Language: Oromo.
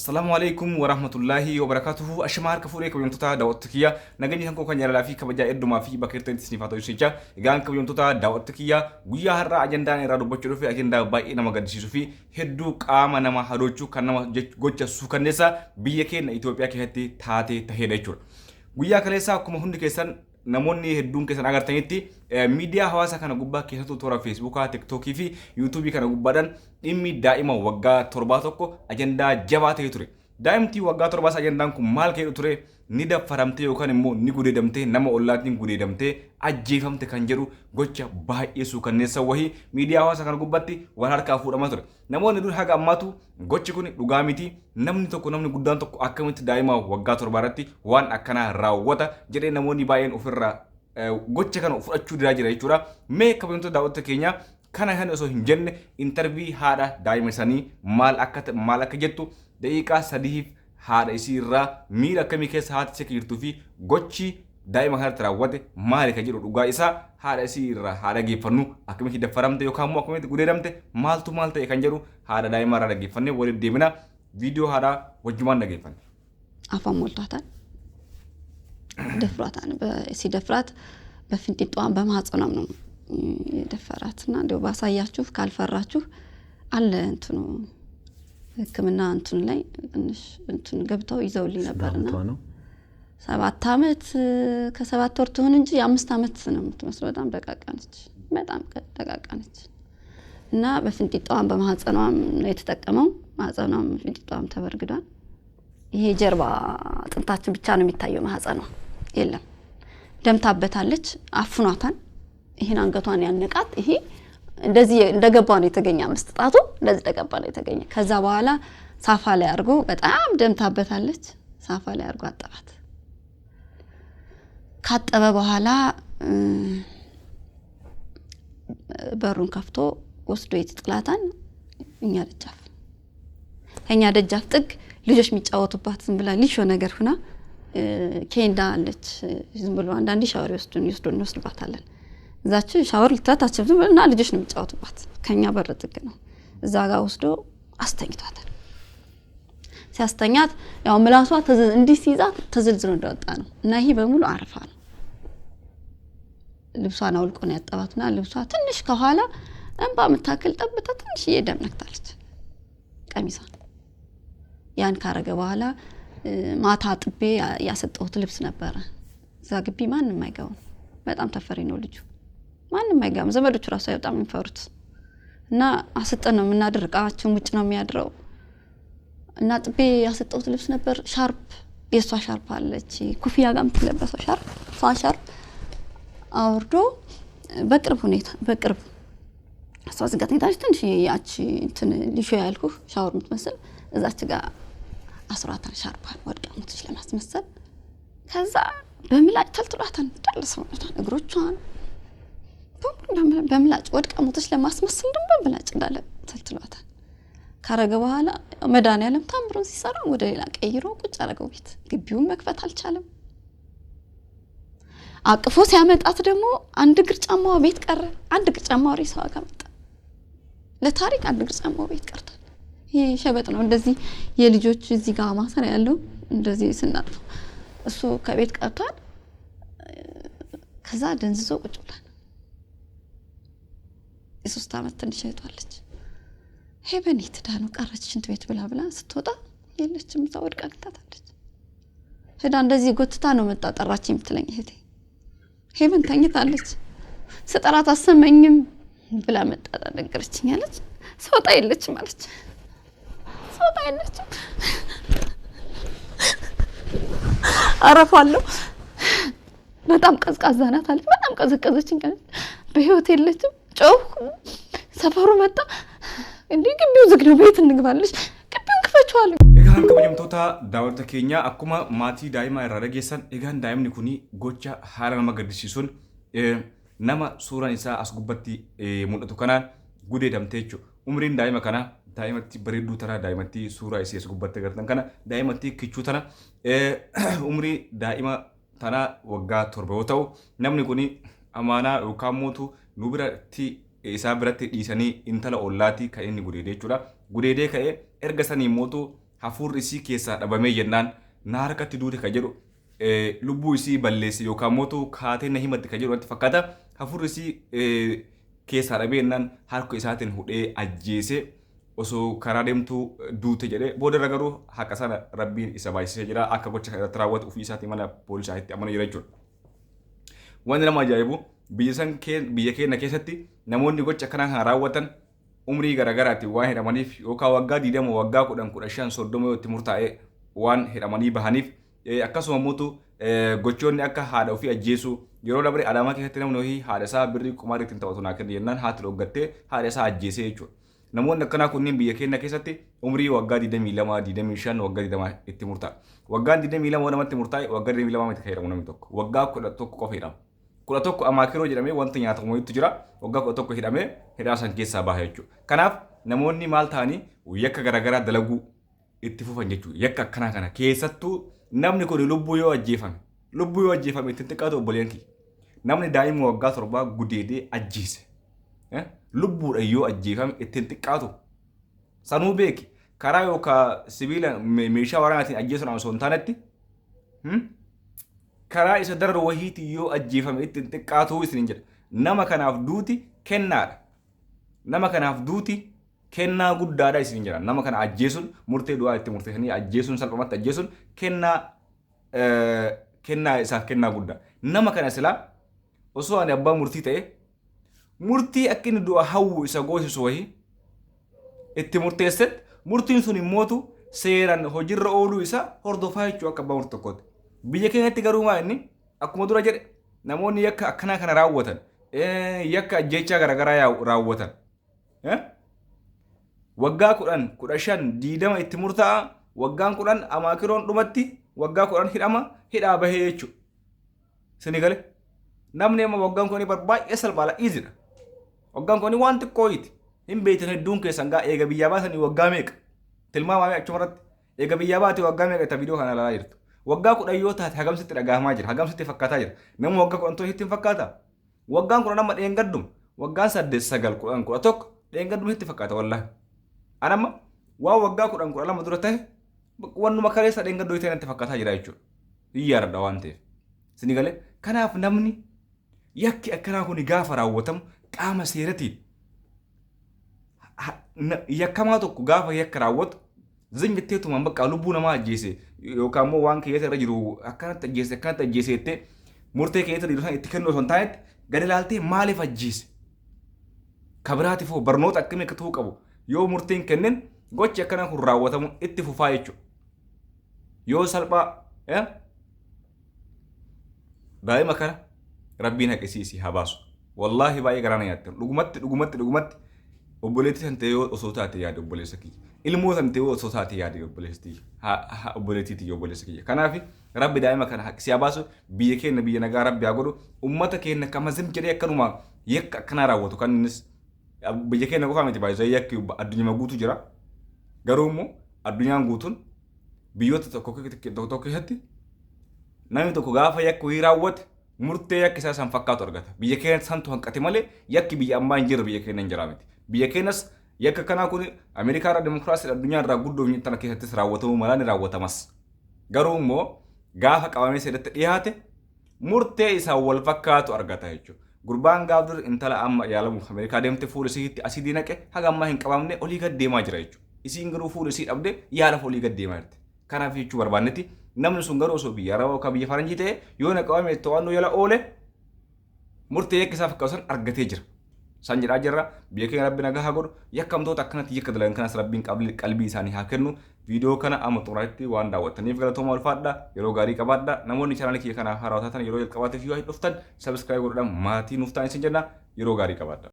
Assalaamu alaikum warahmatullaahi wabarakaatuhu. Ashamaa harka fuudhee, kabajamtoota daawwattoota kiyya, nageenyi kan koo kan jaalalaa fi kabajaa heddumaa fi bakka jirtanitti isiniif haa ta'u jecha. Egaan kabajamtoota daawwattoota kiyya, guyyaa har'aa ajandaan irraa dubbachuu dhufe ajandaa baay'ee nama gaddisiisuu fi hedduu qaama nama hadoochuu kan nama gocha suukanneessa biyya keenya Itoophiyaa keessatti taatee tahedha jechuudha. Guyyaa kaleessaa akkuma hundi keessan, namoonni hedduun keessan agartanitti, miidiyaa hawaasaa kana gubbaa, keessattuu toora Feesbuukaa, Tiktookii fi Yuutuubii kana gubbaadhaan dhimmi daa'ima waggaa 7 tokko ajandaa jabaa ta'ee ture. Daa'imti waggaa 7s ajandaan kun maal ka'ee ture? Ni daffaramtee yookaan immoo ni gudeedamtee, nama ollaatiin gudeedamtee ajjeefamte kan jedhu gocha baay'ee suukanneessa wahii miidiyaa hawaasaa kana gubbatti wal harkaa fuudhamaa ture. Namoonni dur haga ammaatu gochi kun dhugaa miti, namni tokko, namni guddaan tokko akkamitti daa'ima waggaa 7 irratti waan akkanaa raawwata jedhee namoonni baay'een ofirraa gocha kana fudhachuu didaa jira jechuudha. Mee kabajamtoota daawwattoota keenya, kana kan osoo hin jenne interview haadha daa'ima isaanii maal akka jettu daqiiqaa 3f haadha isii irraa miira akkamii keessa haati isii akka jirtuu fi gochi daa'ima kanatti raawwate maali kan jedhu dhugaa isaa haadha isii irraa haa dhageeffannu. Akkamitti daffaramte yookaan immoo akkamitti gudeedamte, maaltu maal ta'e kan jedhu haadha daa'imaa irraa dhageeffannee walitti deebina. Viidiyoo haadhaa wajjumaan dhageeffanne. አፏን ሞልቷታል። ደፍሯታል። ሲደፍራት በፍንጢጧን በማህፀኗም ነው የደፈራት እና እንዲያው ባሳያችሁ ካልፈራችሁ አለ እንትኑ ሕክምና እንትኑ ላይ ትንሽ እንትን ገብተው ይዘውልኝ ነበርና። ስንት ዓመቷ ነው? 7 ዓመት ከ7 ወር ትሁን እንጂ የ5 ዓመት ነው የምትመስለው። በጣም ደቃቃ ነች። በጣም ደቃቃ ነች። እና በፍንጢጧም በማህፀኗም ነው የተጠቀመው። ማህፀኗም ፍንጢጧም ተበርግዷል። ይሄ ጀርባ አጥንታችን ብቻ ነው የሚታየው፣ ማህፀኗ የለም። ደምታበታለች፣ አፍኗታል። ይህን አንገቷን ያነቃት ይሄ እንደዚህ እንደገባ ነው የተገኘ። አምስት ጣቱ እንደዚህ እንደገባ ነው የተገኘ። ከዛ በኋላ ሳፋ ላይ አድርጎ፣ በጣም ደምታበታለች። ሳፋ ላይ አድርጎ አጠባት። ካጠበ በኋላ በሩን ከፍቶ ወስዶ ይጥላታል። እኛ ደጃፍ፣ ከኛ ደጃፍ ጥግ ልጆች የሚጫወቱባት ዝም ብላ ሊሾ ነገር ሁና ኬንዳ አለች። ዝም ብሎ አንዳንዴ ሻወር ይወስዱን ይወስዱን እንወስድባታለን። እዛች ሻወር ልትላት አትችልም። ዝም ብሎ እና ልጆች ነው የሚጫወቱባት። ከኛ በር ጥግ ነው። እዛ ጋር ወስዶ አስተኝቷታል። ሲያስተኛት ያው ምላሷ እንዲህ ሲይዛት ተዘልዝሎ እንደወጣ ነው እና ይሄ በሙሉ አረፋ ነው። ልብሷን አውልቆ ነው ያጠባትና ልብሷ ትንሽ ከኋላ እንባ የምታክል ጠብታ ትንሽዬ ደም ነክታለች ቀሚሷን። ያን ካረገ በኋላ ማታ አጥቤ ያሰጠሁት ልብስ ነበረ። እዛ ግቢ ማንም አይገባም። በጣም ተፈሪ ነው ልጁ። ማንም አይገባም። ዘመዶቹ ራሱ በጣም የሚፈሩት እና አስጠን ነው የምናድር። እቃችን ውጭ ነው የሚያድረው እና አጥቤ ያሰጠሁት ልብስ ነበር። ሻርፕ፣ የእሷ ሻርፕ አለች ኩፍያ ጋር የምትለበሰው ሻርፕ፣ እሷን ሻርፕ አውርዶ በቅርብ ሁኔታ በቅርብ እሷ እዚህ ጋር ተኝታለች። ትንሽ ያቺ እንትን ሊሾ ያልኩህ ሻወር የምትመስል እዛች ጋር አስሯታል። ሻርፓን ወድቃ ሞተች ለማስመሰል። ከዛ በምላጭ ተልትሏታል። እንዳለ ሰውነቷን፣ እግሮቿን በሙሉ በምላጭ ወድቃ ሞተች ለማስመሰል ደግሞ በምላጭ እንዳለ ተልትሏታል። ካረገ በኋላ መድኃኒዓለም ታምሩን ሲሰራ ወደ ሌላ ቀይሮ ቁጭ አረገው ቤት። ግቢውን መክፈት አልቻለም። አቅፎ ሲያመጣት ደግሞ አንድ እግር ጫማዋ ቤት ቀረ። አንድ እግር ጫማዋ ሬሳዋ ጋር መጣ። ለታሪክ አንድ እግር ጫማዋ ቤት ቀርቷል። ይሄ ሸበጥ ነው እንደዚህ የልጆች እዚህ ጋር ማሰሪያ ያለው እንደዚህ ስናጥፈው እሱ ከቤት ቀርቷል። ከዛ ደንዝዞ ቁጭ ብሏል። የ3 ዓመት ትንሽ እህቷለች። ሄቨን የት ሄዳ ነው ቀረች ሽንት ቤት ብላ ብላ ስትወጣ የለችም፣ እዛ ወድቃ አግኝታታለች። ሄዳ እንደዚህ ጎትታ ነው መጣ ጠራች የምትለኝ እህቴ። ሄቨን ተኝታለች፣ ስጠራት አሰመኝም ብላ መጣ ነገረችኝ አለች። ስወጣ የለችም አለች። ስወጣ የለችም። አረፋለሁ፣ በጣም ቀዝቃዛ ናት አለች። በጣም ቀዘቀዘችኝ አለች። በህይወት የለችም። ጮህኩ። ሰፈሩ መጣ። እንዴ ግቢው ዝግ ነው፣ ቤት እንግባለች። ግቢውን ክፈችዋለሁ። Egaan kabajamtoota daawwattoota keenya, akkuma maatii daa'imaa irraa dhageessan, egaan daa'imni kun gocha haala nama gaddisiisuun nama suuraan isaa as gubbatti mul'atu kanaan gudeedamte jechuudha. Umriin daa'ima kanaa daa'imatti bareedduu tana, daa'imatti suuraa isii as gubbatti agartan kana, daa'imatti kichuu tana, umrii daa'ima tanaa waggaa 7 yoo ta'u, namni kun amaanaa yookaan mootu nu biratti isaa biratti dhiisanii intala ollaatii kan inni gudeedee jechuudha. Gudeedee ka'ee erga sanii mootu hafuurri isii keessaa dhabamee jennaan na harkatti duute ka jedhu lubbuu isii balleesse yookaan mootu kaatee na himatti ka jedhu natti fakkaata. Hafuurri isii keessaa dhabee jennaan harka isaatiin hudhee ajjeese osoo karaa deemtuu duute jedhee boodarra garuu haqa sana rabbiin isa baay'isee jira akka gocha kana irratti raawwatu ofii isaatii mana poolisaatti amana jira jechuudha. Wanti nama ajaa'ibu biyya san biyya keenya keessatti namoonni gocha akkanaa kana raawwatan umrii garaagaraatiin waan hidhamaniif yookaan waggaa 20 waggaa 10 15 30 yoo itti murtaa'e waan hidhamanii bahaniif akkasuma immoo gochoonni akka haadha ofii ajjeesuu yeroo dabre Adaamaa keessatti namni ofii haadha isaa birrii qumaarii ittiin taphatu naa kenni jennaan haati dhoggattee haadha isaa ajjeesee jechuudha. Namoonni akkanaa kunniin biyya keenya keessatti umrii waggaa 22, 25, waggaa 20 itti murtaa'a. Waggaan 22 namatti murtaa'e waggaa 22 miti kan hidhamu namni tokko. Waggaa 11 qofa hidhama. 11 amaakiroo jedhamee wanta nyaatamu wayiitu jira. Waggaa 11 hidhamee hidhaa san keessaa baha jechuudha. Kanaaf namoonni maal ta'anii yakka garaagaraa dalaguu itti fufan jechuudha. Yakka akkanaa kana keessattuu namni kun lubbuu yoo ajjeefame lubbuu yoo ajjeefame ittiin xiqqaatu obboleen kiyya. Namni daa'ima waggaa 7 gudeedee ajjeese lubbuudha yoo ajjeefame ittiin xiqqaatu sanuu beeki karaa yookaan sibiila meeshaa waraanaatiin ajjeesuudhaan osoo hin taanetti karaa isa dararu wahiitiin yoo ajjeefame ittiin xiqqaatu isiniin jedha. Nama kanaaf duuti kennaadha. Nama kanaaf duuti kennaa guddaadha isiniin jedha. Nama kana ajjeesuun murtee du'aa itti murteessanii ajjeesuun salphumatti ajjeesuun kennaa kennaa isaaf kennaa guddaa. Nama kana silaa osoo ani abbaa murtii ta'e murtii akka inni du'a hawwu isa goosisu wahii itti murteessetti murtiin sun immootu seeraan hojiirra ooluu isaa hordofaa jechuu akka abbaa murtii tokkootti. Biyya keenyatti garuu maa inni akkuma dura jedhe namoonni yakka akkanaa kana raawwatan yakka ajjeechaa garaagaraa raawwatan waggaa 10 15 20 itti murtaa'a waggaan 10 amaakiroon dhumatti waggaa 10 hidhama hidhaa bahee jechuudha. Sini gale namni amma waggaan kuni bar baay'ee salphaadha iizidha. Waggaan kuni waan xiqqooyiti. Hin beektan hedduun keessan gaa eega biyyaa baasanii waggaa meeqa tilmaamame achumarratti eega biyyaa baate waggaa meeqa itti viidiyoo kana ilaalaa jirtu. Waggaa 10 yoo taate hagam sitti dhagahamaa jira hagam sitti fakkaataa jira nama waggaa 10 ta'e sitti hin fakkaata. Waggaan 10 amma dheengadduma waggaan 8 9 10 11 dheengadduma sitti fakkaata wallaahi. An amma waan waggaa 10 12 dura ta'e wannuma kaleessa dheengaddoo ta'e natti fakkaataa jira jechuudha. Hin yaadadha waan ta'eef. Isin galee kanaaf namni yakki akkanaa kun gaafa raawwatamu qaama seeratiin yakkamaa tokko gaafa yakka raawwatu zim jetteetumaan bakka lubbuu namaa ajjeese yookaan immoo waan keessa irra jiru akkanatti ajjeese akkanatti ajjeese jettee murtee keessa jiru sana itti kennu osoo hin taanetti gadi ilaaltee maaliif ajjeese kabiraatiif hoo barnoota akkamii akka ta'uu qabu yoo murteen kennen gochi akkanaa kun raawwatamu itti fufaa jechuudha. Yoo salphaa daa'ima kana rabbiin haqisiisii haa baasu. Wallaahi baay'ee garaa na nyaattan. Dhugumatti dhugumatti dhugumatti obboleettii tan ta'e yoo osoo taate yaade obboleessa kiyya. Ilmoo tan ta'e yoo osoo taate yaade obboleettii obboleettii tiyya obboleessa kiyya. Kanaaf rabbi daa'ima kana haqisii haa baasu. Biyya keenya biyya nagaa rabbi haa godhu. Ummata keenya kama zim jedhee akkanuma yakka akkanaa raawwatu kan innis biyya keenya qofaa miti baay'ee yakki addunyama guutuu jira. Garuu immoo addunyaan guutuun biyyoota tokko tokko keessatti namni tokko gaafa yakka wayii raawwate murtee yakki isaa san fakkaatu argata. Biyya keenya santu hanqate malee yakki biyya ammaa hin jirre biyya keenya hin jira miti. Biyya keenyas yakka kanaa kun Ameerikaa irraa dimokiraasii addunyaa irraa guddoo tana keessattis raawwatamuu mala ni raawwatamas. Garuu immoo gaafa qabamee seeratti dhiyaate murtee isaan wal fakkaatu argata jechuudha. Gurbaan gaaf dur intala amma yaalamuuf Ameerikaa deemte fuula isiitti asidii naqe haga ammaa hin qabamne olii gad deemaa jira jechuudha. Isiin garuu fuula isii dhabde yaalaaf olii gad deemaa jirti. Kanaaf jechuu barbaannetti namni sun garuu osoo biyya Arabaa yookaan biyya Faranjii ta'e yoo na qabame to'annoo jala oole murtee yakka isaa fakkaatu san argatee jira. San jedhaa jirra biyya keenya rabbi nagaa haa godhu yakkamtoota akkanatti yakka dalagan kanas rabbiin qalbii isaanii haa kennu. Viidiyoo kana amma xumuraatti waan daawwattaniif galatooma ulfaadha yeroo gaarii qabaadha namoonni chaanaalii kiyya kanaaf haarawaa taatan yeroo jalqabaatiif yoo dhuftan subscribe godhuudhaan maatii nuuf ta'an isin jenna yeroo gaarii qabaadha.